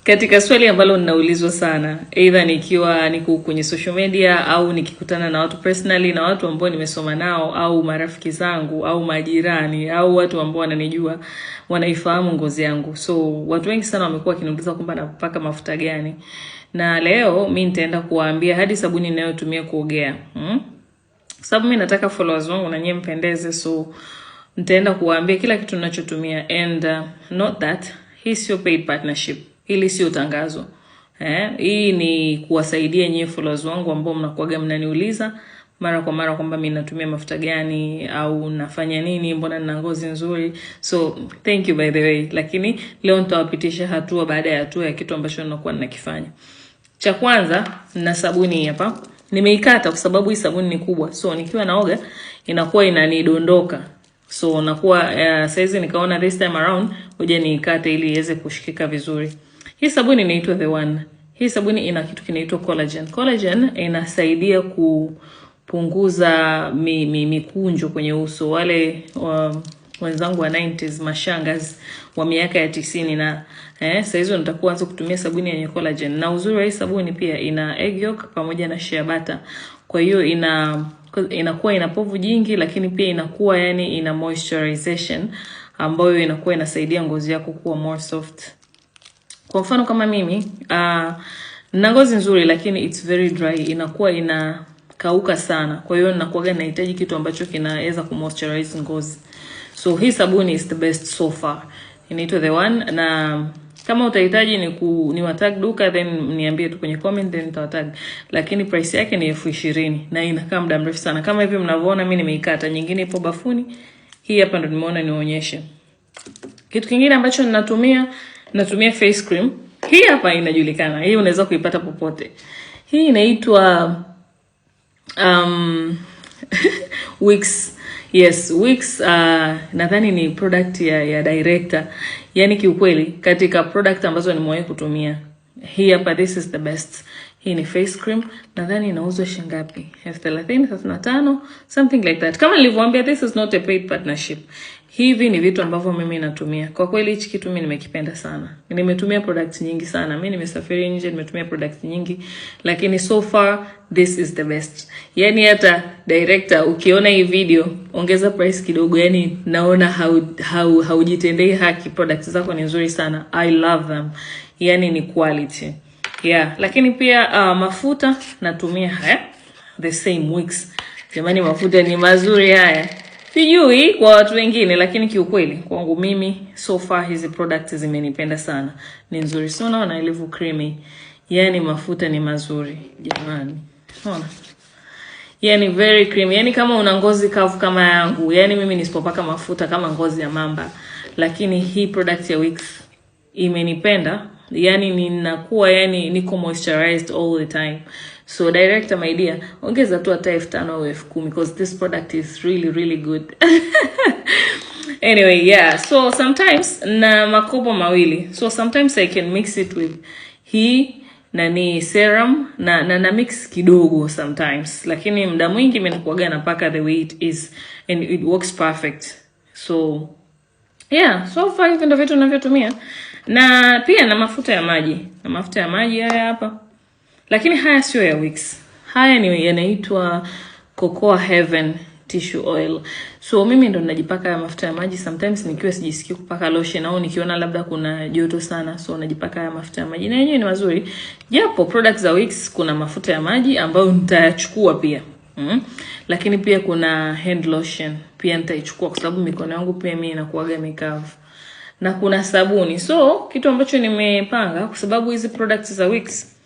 Katika swali ambalo ninaulizwa sana, either nikiwa niko kwenye social media au nikikutana na watu personally na watu ambao nimesoma nao au marafiki zangu au majirani au watu ambao wananijua, wanaifahamu ngozi yangu. So watu wengi sana wamekuwa wakiniuliza kwamba napaka mafuta gani, na leo mi nitaenda kuwaambia hadi sabuni ninayotumia kuogea, Kwa sababu mi nataka followers wangu na nyie mpendeze, so nitaenda kuwaambia kila kitu ninachotumia. And not that hii sio paid partnership, hili sio tangazo. Hii ni kuwasaidia nyie followers wangu ambao mnakuaga mnaniuliza mara kwa mara kwamba mimi natumia mafuta gani au nafanya nini, mbona nina ngozi nzuri. So thank you by the way, lakini leo nitawapitisha hatua baada ya hatua ya kitu ambacho ninakuwa ninakifanya. Cha kwanza na sabuni hapa. Nimeikata kwa sababu hii sabuni ni kubwa, so nikiwa naoga inakuwa inanidondoka, so nakuwa saizi nikaona this time around ngoja niikate ili iweze kushikika vizuri. Hii sabuni inaitwa The One. Hii sabuni ina kitu kinaitwa collagen. Collagen inasaidia kupunguza mikunjo kwenye uso. Wale wenzangu wa 90s, mashangazi wa miaka ya 90 na saizi nitakuwa anza kutumia sabuni yenye collagen. Na uzuri wa hii sabuni pia ina egg yolk pamoja na shea butter. Kwa hiyo inakuwa ina povu jingi, lakini pia inakuwa yani ina moisturization ambayo inakuwa inasaidia ngozi yako kuwa more soft. Kwa mfano kama mimi na ngozi nzuri lakini it's very dry, inakuwa inakauka sana. Kwa hiyo nakuwaga nahitaji kitu ambacho kinaweza kumoisturize ngozi. So hii sabuni is the best so far. Inaitwa The One, na kama utahitaji ni watag duka, then niambie tu kwenye comment, then nitawatag. Lakini price yake ni 20,000 na inakaa muda mrefu sana. Kama hivi mnavyoona mimi nimeikata, nyingine ipo bafuni. Hii hapa ndo nimeona nionyeshe. Kitu kingine ambacho ninatumia, natumia face cream. Hii hapa inajulikana. Hii unaweza kuipata popote. Hii inaitwa Wix. Yes, Wix, nadhani ni product ya director. Yaani kiukweli katika product ambazo nimewahi kutumia, hii hapa, this is the best. Hii ni face cream, nadhani inauzwa shilingi ngapi? 30,000, 35, something like that. Kama nilivyowaambia, this is not a paid partnership. Hivi ni vitu ambavyo mimi natumia. Kwa kweli hichi kitu mimi nimekipenda sana. Nimetumia products nyingi sana. Mimi nimesafiri nje, nimetumia products nyingi, lakini so far this is the best. Yaani hata director ukiona hii video ongeza price kidogo, yani naona haujitendei haki. Products zako ni nzuri sana. I love them. Yani ni quality. Yeah, lakini pia mafuta natumia haya the same Wix. Jamani, mafuta ni mazuri haya. Sijui kwa watu wengine, lakini kiukweli kwangu mimi so far hizi products zimenipenda sana. Ni nzuri. So unaona ilivyo creamy. Yani mafuta ni mazuri jamani. Unaona? Yani very creamy. Yani kama una ngozi kavu kama yangu, yani mimi nisipopaka mafuta kama ngozi ya mamba. Lakini hii product ya Wix imenipenda. Yani ninakuwa yani niko moisturized all the time. So director, my dear, ongeza tu hata 5,000 au 10,000 because this product is really really good. Anyway, yeah. So sometimes na makopo mawili. So sometimes I can mix it with hii nani serum na mix kidogo sometimes, lakini muda mwingi mimi nakuaga napaka the way it is and it works perfect. So yeah, so far hivi ndio vitu ninavyotumia, na pia na mafuta ya maji, na mafuta ya maji haya hapa, lakini haya sio ya Wix. Haya ni yanaitwa Cocoa Heaven tissue oil. So mimi ndo najipaka haya mafuta ya maji sometimes nikiwa sijisikii kupaka lotion au nikiona labda kuna joto sana, so najipaka haya mafuta ya maji na yenyewe ni mazuri. Japo products za Wix kuna mafuta ya maji ambayo nitayachukua pia. Lakini pia kuna hand lotion pia nitaichukua kwa sababu mikono yangu pia mimi inakuwaga mikavu. Na kuna sabuni. So kitu ambacho nimepanga, kwa sababu hizi products za Wix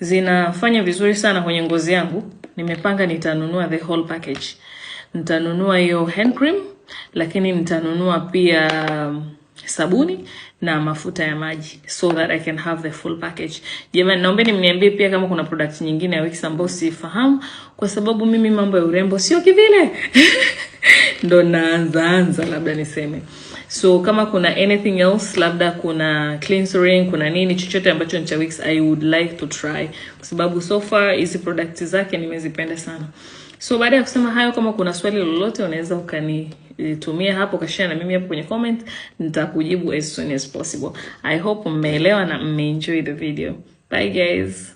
zinafanya vizuri sana kwenye ngozi yangu, nimepanga nitanunua the whole package. Nitanunua hiyo hand cream, lakini nitanunua pia sabuni na mafuta ya maji so that I can have the full package. Jamani, naombeni mniambie pia kama kuna product nyingine ya Wix ambayo sifahamu, kwa sababu mimi mambo ya urembo sio kivile. Ndo naanza anza labda niseme. So kama kuna anything else, labda kuna cleansing, kuna nini chochote ambacho ni cha Wix, I would like to try, kwa sababu so far hizi products zake nimezipenda sana. So baada ya kusema hayo, kama kuna swali lolote unaweza ukani Ukanitumia hapo, kashare na mimi hapo kwenye comment, nitakujibu as soon as possible. I hope mmeelewa na mmeenjoy the video. Bye guys.